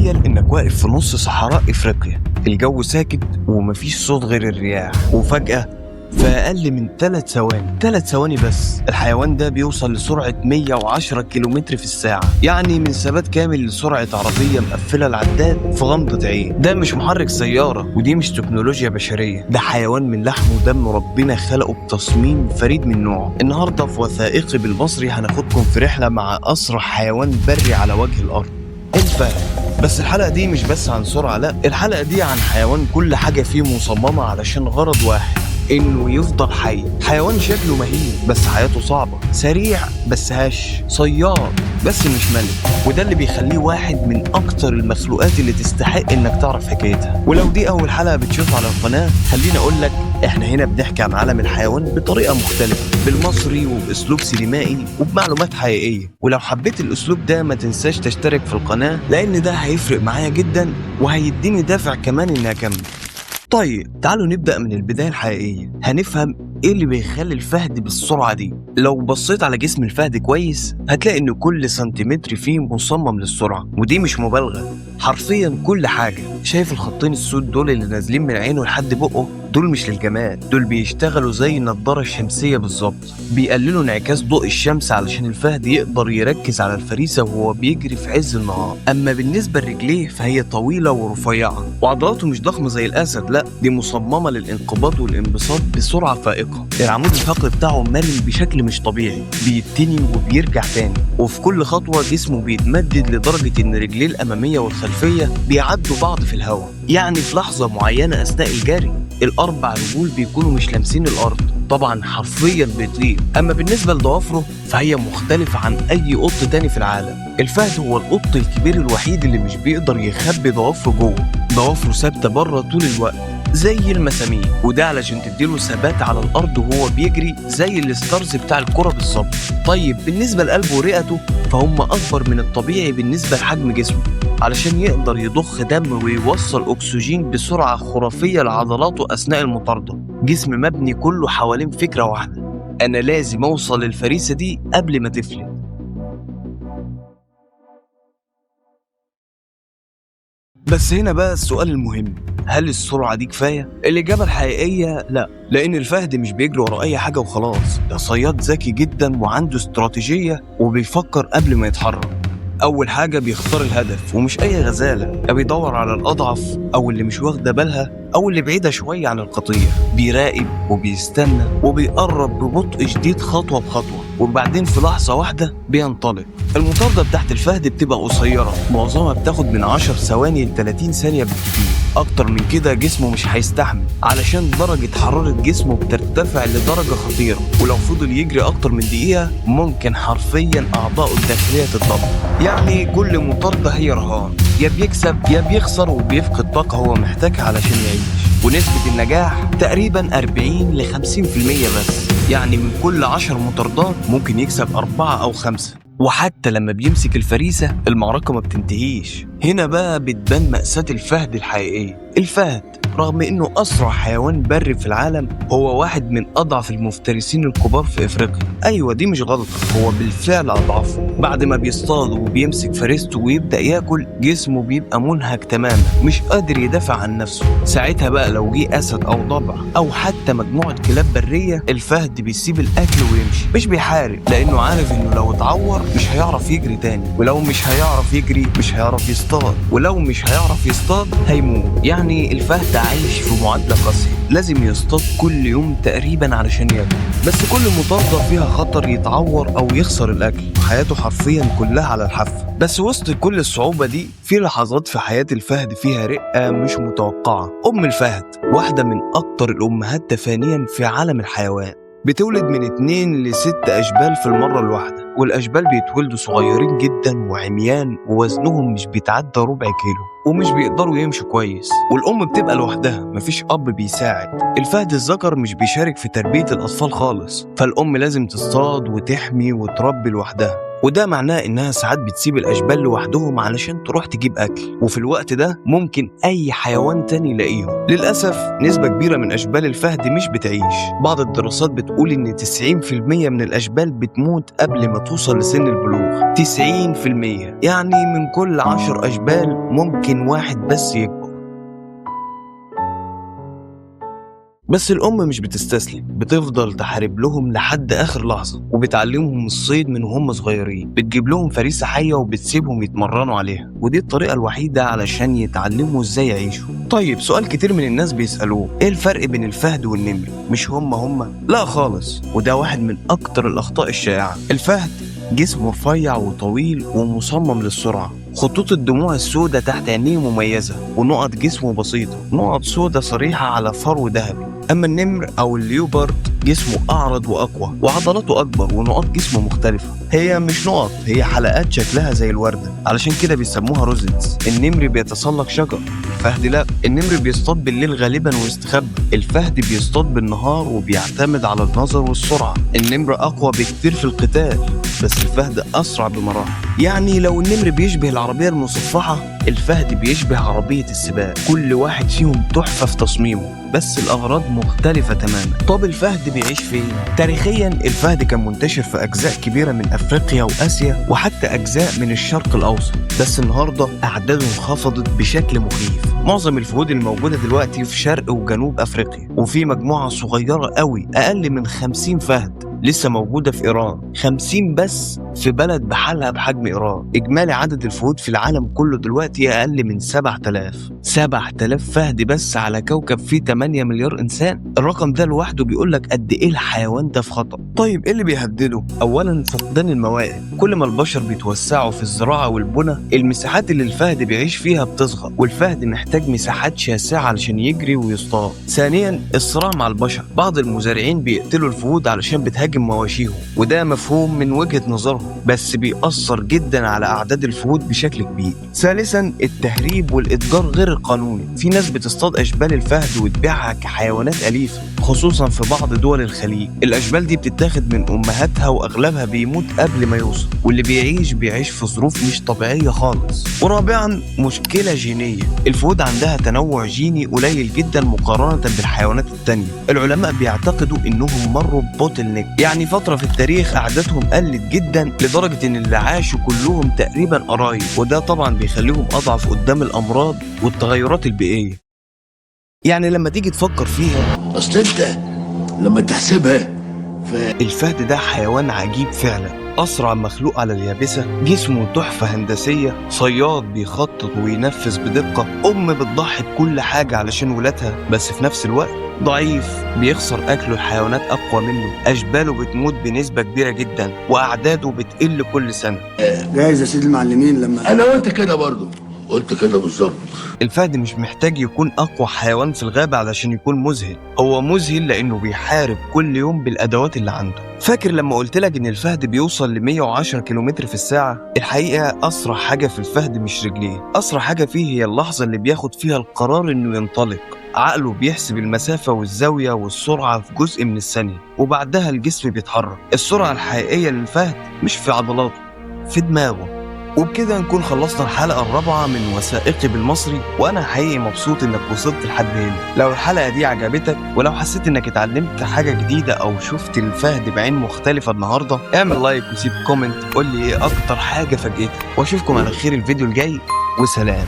تخيل انك واقف في نص صحراء افريقيا، الجو ساكت ومفيش صوت غير الرياح، وفجأة في أقل من 3 ثواني، 3 ثواني بس، الحيوان ده بيوصل لسرعة 110 كيلومتر في الساعة، يعني من ثبات كامل لسرعة عربية مقفلة العداد في غمضة عين. ده مش محرك سيارة ودي مش تكنولوجيا بشرية، ده حيوان من لحم ودم ربنا خلقه بتصميم فريد من نوعه. النهاردة في وثائقي بالمصري هناخدكم في رحلة مع أسرع حيوان بري على وجه الأرض، الفهد. بس الحلقة دي مش بس عن سرعة، لا، الحلقة دي عن حيوان كل حاجة فيه مصممة علشان غرض واحد، انه يفضل حي. حيوان شكله مهيب بس حياته صعبة، سريع بس هش، صياد بس مش ملك، وده اللي بيخليه واحد من اكتر المخلوقات اللي تستحق انك تعرف حكايتها. ولو دي اول حلقة بتشوفها على القناة، خليني اقول لك احنا هنا بنحكي عن عالم الحيوان بطريقة مختلفة، بالمصري وباسلوب سينمائي وبمعلومات حقيقية. ولو حبيت الاسلوب ده ما تنساش تشترك في القناة، لان ده هيفرق معايا جدا وهيديني دافع كمان اني اكمل. طيب تعالوا نبدأ من البداية الحقيقية، هنفهم ايه اللي بيخلي الفهد بالسرعة دي. لو بصيت على جسم الفهد كويس هتلاقي ان كل سنتيمتر فيه مصمم للسرعة، ودي مش مبالغة، حرفيا كل حاجة. شايف الخطين السود دول اللي نازلين من عينه لحد بقه؟ دول مش للجمال، دول بيشتغلوا زي النضارة الشمسية بالظبط، بيقللوا انعكاس ضوء الشمس علشان الفهد يقدر يركز على الفريسة وهو بيجري في عز النهار. أما بالنسبة لرجليه فهي طويلة ورفيعة، وعضلاته مش ضخمة زي الأسد، لا، دي مصممة للانقباض والانبساط بسرعة فائقة. العمود الفقري بتاعه مرن بشكل مش طبيعي، بيتني وبيرجع تاني، وفي كل خطوة جسمه بيتمدد لدرجة إن رجليه الأمامية والخلفية بيعدوا بعض في الهواء. يعني في لحظة معينة أثناء الجري الأربع رجول بيكونوا مش لامسين الأرض، طبعا حرفيا بيطير. أما بالنسبة لضوافره فهي مختلفة عن أي قط تاني في العالم. الفهد هو القط الكبير الوحيد اللي مش بيقدر يخبي ضوافره جوه، ضوافره ثابتة بره طول الوقت زي المسامير، وده علشان تديله ثبات على الأرض وهو بيجري زي الستارز بتاع الكرة بالظبط. طيب بالنسبة لقلبه ورئته فهم أكبر من الطبيعي بالنسبة لحجم جسمه، علشان يقدر يضخ دم ويوصل أكسجين بسرعة خرافية لعضلاته أثناء المطاردة. جسم مبني كله حوالين فكرة واحدة، أنا لازم أوصل للفريسة دي قبل ما تفلت. بس هنا بقى السؤال المهم، هل السرعة دي كفاية؟ الإجابة الحقيقية لا، لأن الفهد مش بيجري ورا أي حاجة وخلاص، ده صياد ذكي جدا وعنده استراتيجية وبيفكر قبل ما يتحرك. أول حاجة بيختار الهدف، ومش أي غزالة، ده بيدور على الأضعف أو اللي مش واخدة بالها أو اللي بعيدة شوية عن القطيع، بيراقب وبيستنى وبيقرب ببطء شديد خطوة بخطوة، وبعدين في لحظة واحدة بينطلق. المطاردة بتاعت الفهد بتبقى قصيرة، معظمها بتاخد من 10 ثواني ل 30 ثانية بالكتير، أكتر من كده جسمه مش هيستحمل علشان درجة حرارة جسمه بترتفع لدرجة خطيرة، ولو فضل يجري أكتر من دقيقة ممكن حرفيا أعضائه الداخلية تتدمر. يعني كل مطاردة هي رهان، يا بيكسب يا بيخسر وبيفقد طاقة هو محتاجها علشان يعيش، ونسبة النجاح تقريبا 40 ل 50% بس، يعني من كل 10 مطاردات ممكن يكسب 4 أو 5. وحتى لما بيمسك الفريسة المعركة ما بتنتهيش. هنا بقى بتبان مأساة الفهد الحقيقية. الفهد رغم انه اسرع حيوان بري في العالم هو واحد من اضعف المفترسين الكبار في افريقيا. ايوه دي مش غلطة، هو بالفعل اضعفه. بعد ما بيصطاد وبيمسك فريسته ويبدأ ياكل جسمه بيبقى منهك تماما، مش قادر يدافع عن نفسه. ساعتها بقى لو جه اسد او ضبع او حتى مجموعة كلاب برية الفهد بيسيب الاكل ويمشي، مش بيحارب لانه عارف انه لو اتعور مش هيعرف يجري تاني، ولو مش هيعرف يجري مش هيعرف يصطاد، ولو مش هيعرف يصطاد هيموت. يعني الفهد عايش في معادلة قاسية، لازم يصطاد كل يوم تقريبا علشان ياكل، بس كل مطاردة فيها خطر يتعور أو يخسر الأكل، حياته حرفيا كلها على الحافة. بس وسط كل الصعوبة دي في لحظات في حياة الفهد فيها رقة مش متوقعة. أم الفهد واحدة من أكتر الأمهات تفانيا في عالم الحيوان، بتولد من 2 ل 6 أشبال في المرة الواحدة، والأشبال بيتولدوا صغيرين جدا وعميان ووزنهم مش بيتعدى ربع كيلو ومش بيقدروا يمشوا كويس، والأم بتبقى لوحدها مفيش أب بيساعد. الفهد الذكر مش بيشارك في تربية الأطفال خالص، فالأم لازم تصطاد وتحمي وتربي لوحدها، وده معناه إنها ساعات بتسيب الأشبال لوحدهم علشان تروح تجيب أكل، وفي الوقت ده ممكن أي حيوان تاني يلاقيهم. للأسف نسبة كبيرة من أشبال الفهد مش بتعيش، بعض الدراسات بتقول إن 90% من الأشبال بتموت قبل ما توصل لسن البلوغ. 90%، يعني من كل 10 أشبال ممكن واحد بس يكبر. بس الأم مش بتستسلم، بتفضل تحارب لهم لحد آخر لحظة، وبتعلمهم الصيد من وهم صغيرين، بتجيب لهم فريسة حية وبتسيبهم يتمرنوا عليها، ودي الطريقة الوحيدة علشان يتعلموا ازاي يعيشوا. طيب سؤال كتير من الناس بيسألوه، ايه الفرق بين الفهد والنمر؟ مش هما؟ لا خالص، وده واحد من أكتر الأخطاء الشائعة. الفهد جسمه رفيع وطويل ومصمم للسرعة، خطوط الدموع السوداء تحت عينيه مميزة، ونقط جسمه بسيطة، نقط سوداء صريحة على فرو ذهبي. أما النمر أو ال leopard جسمه أعرض وأقوى، وعضلاته أكبر، ونقاط جسمه مختلفة، هي مش نقط، هي حلقات شكلها زي الوردة، علشان كده بيسموها rosettes. النمر بيتسلق شجر، الفهد لا. النمر بيصطاد بالليل غالبا ويستخبى، الفهد بيصطاد بالنهار وبيعتمد على النظر والسرعة. النمر أقوى بكتير في القتال، بس الفهد أسرع بمراحل. يعني لو النمر بيشبه العربية المصفحة، الفهد بيشبه عربية السباق. كل واحد فيهم تحفة في تصميمه، بس الأغراض مختلفة تماما. طب الفهد بيعيش فين؟ تاريخيا الفهد كان منتشر في أجزاء كبيرة من أفريقيا وآسيا، وحتى أجزاء من الشرق الأوسط، بس النهاردة أعدادهم انخفضت بشكل مخيف. معظم الفهود الموجودة دلوقتي في شرق وجنوب أفريقيا، وفي مجموعة صغيرة قوي أقل من 50 فهد لسه موجودة في إيران. 50 بس في بلد بحالها بحجم إيران. إجمالي عدد الفهود في العالم كله دلوقتي أقل من 7000. 7000 فهد بس على كوكب فيه 8 مليار إنسان. الرقم ده لوحده بيقولك قد إيه الحيوان ده في خطر. طيب إيه اللي بيهدده؟ أولا فقدان الموائل. كل ما البشر بيتوسعوا في الزراعة والبنى، المساحات اللي الفهد بيعيش فيها بتصغر، والفهد محتاج مساحات شاسعة علشان يجري ويصطاد. ثانيا الصراع مع البشر. بعض المزارعين بيقتلوا الفهود علشان بتهاجم مواشيهم، وده مفهوم من وجهة نظرهم، بس بيأثر جدا على أعداد الفهود بشكل كبير. ثالثا التهريب والإتجار غير القانوني. في ناس بتصطاد أشبال الفهد وتبيعها كحيوانات أليفة، خصوصا في بعض دول الخليج. الأشبال دي بتتاخد من أمهاتها وأغلبها بيموت قبل ما يوصل، واللي بيعيش بيعيش في ظروف مش طبيعية خالص. ورابعا مشكلة جينية. الفهود عندها تنوع جيني قليل جدا مقارنة بالحيوانات التانية. العلماء بيعتقدوا إنهم مروا ب bottleneck، يعني فترة في التاريخ أعدادهم قلت جدا لدرجة إن اللي عاشوا كلهم تقريبا قرايب، وده طبعا بيخليهم أضعف قدام الأمراض والتغيرات البيئية. يعني لما تيجي تفكر فيها، اصل انت لما تحسبها الفهد ده حيوان عجيب فعلا، أسرع مخلوق على اليابسة، جسمه تحفة هندسية، صياد بيخطط وينفذ بدقة، أم بتضحي بكل حاجة علشان ولادها، بس في نفس الوقت ضعيف، بيخسر أكله الحيوانات أقوى منه، أشباله بتموت بنسبة كبيرة جدا، وأعداده بتقل كل سنة. جايز يا سيد المعلمين لما انا قلت كده برضو، قلت كده بالظبط. الفهد مش محتاج يكون أقوى حيوان في الغابة علشان يكون مذهل، هو مذهل لأنه بيحارب كل يوم بالأدوات اللي عنده. فاكر لما قلت لك إن الفهد بيوصل ل 110 كيلومتر في الساعة؟ الحقيقة أسرع حاجة في الفهد مش رجليه، أسرع حاجة فيه هي اللحظة اللي بياخد فيها القرار إنه ينطلق. عقله بيحسب المسافة والزاوية والسرعة في جزء من الثانية، وبعدها الجسم بيتحرك. السرعة الحقيقية للفهد مش في عضلاته، في دماغه. وبكده نكون خلصنا الحلقة الرابعة من وثائقي بالمصري، وأنا حقيقي مبسوط إنك وصلت لحد هنا. لو الحلقة دي عجبتك، ولو حسيت إنك اتعلمت حاجة جديدة أو شفت الفهد بعين مختلفة النهاردة، اعمل like وسيب comment، قول لي إيه أكتر حاجة فاجئتك، وأشوفكم على خير الفيديو الجاي، وسلام.